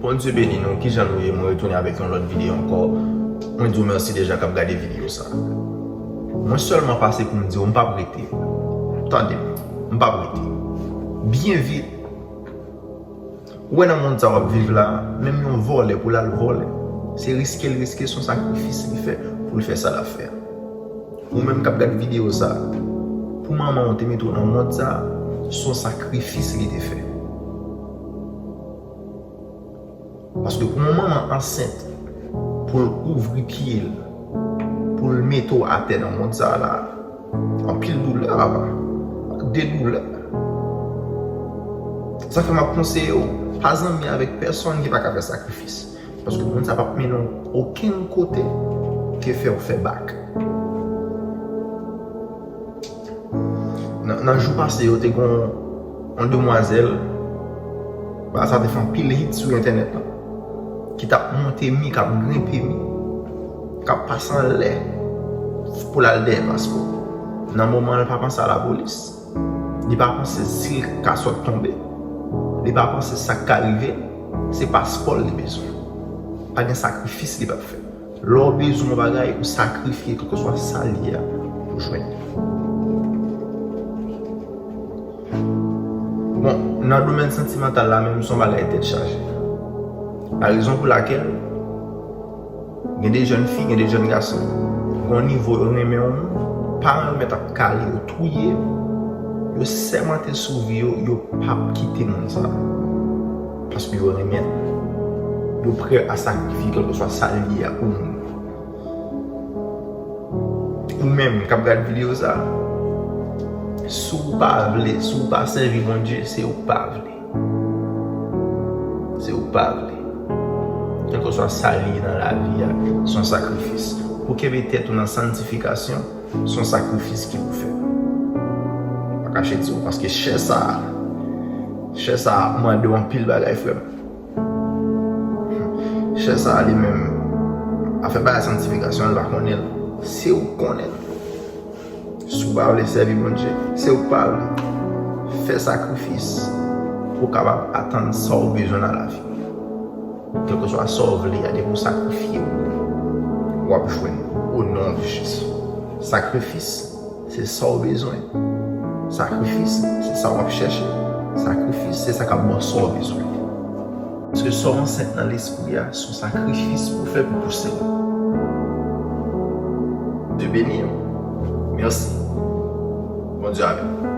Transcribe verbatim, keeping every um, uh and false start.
Bondye beni nou, kijan nou ye? Mwen retounen avèk yon lòt videyo ankò. Mwen di w mèsi deja k ap gade videyo sa. Mwen sèlman pase pou m di w m p ap rete. Tande m, m p ap rete. Byen vit. Ou wè nan mond sa w ap viv la, menm yon vòlè pou l al vòlè, se riske l riske, se yon sakrifis li fè pou l fè sa l ap fè a. Ou menm k ap gad videyo sa, pou manman w te mete w nan mond sa, se yon sakrifis li te fè. Paske pou yon manman ansent, pou l ouvri pye l, pou l mete w atè nan mond sa la, anpil doulè, papa. De doulè. Sa fè m ap konseye w, pa zanmi avèk pèsonn ki pa ka fè sakrifis. Paske moun sa p ap mennen w okenn kote ke fè w fè bak. Nan, nan jou pase yo, te gen yon demwazèl, bagay sa te fè anpil hit sou entènèt lan, ki t ap monte mi, k ap grenpe mi, k ap pase anlè pou l al dèyè paspò. Nan moman an, l pa panse a lapolis, li pa panse si l ka sot tonbe, li pa panse sa k ka rive l, se paspò l li bezwen. Pa gen sakrifis li p ap fè. Lè w bezwen yon bagay, ou sakrifye kèlkeswa sa l ye a pou jwenn li. Bon, nan domèn santimantal la menm, se yon bagay tèt chaje. La rezon pou lakèl, gen de jèn fi, gen de jèn gason, gen yon nivo yo renmen yon moun, paran yo mèt ap kale yo, touye yo, yo sèmante sou vi yo, yo p ap kite moun sa. Paske yo renmen l. Yo prè a sakrifye kèlkeswa sa l ye a pou moun. Ou menm k ap gad videyo sa, si w pa vle, si w pa sèvi Bondye, se ou k pa vle. Se ou k pa vle. Kèlkeswa sa l ye nan lavi a, se yon sakrifis. Pou kenbe tèt ou nan santifikasyon, se yon sakrifis ki pou fè. Pa kache di w, paske chè sa a, chè sa a mande w anpil bagay, frè m. Chè sa a li menm, afè bagay santifikasyon, li pa konnen l. Se ou k konnen l. Si w pa vle sèvi Bondye, se ou k pa vle. Fè sakrifis pou w kapab atann sa w bezwen nan lavi. Kèlkeswa sa w vle a, depi w sakrifye w, w ap jwenn o non de Jezi. Sakrifis, se sa w bezwen. Sakrifis, se sa w ap chèche. Sakrifis, se sa k ap ba w sa w bezwen. Paske sa w ansent nan lespri a, se yon sakrifis pou w fè pou pouse l. Bondye beni w. Mèsi. Bondye avè w.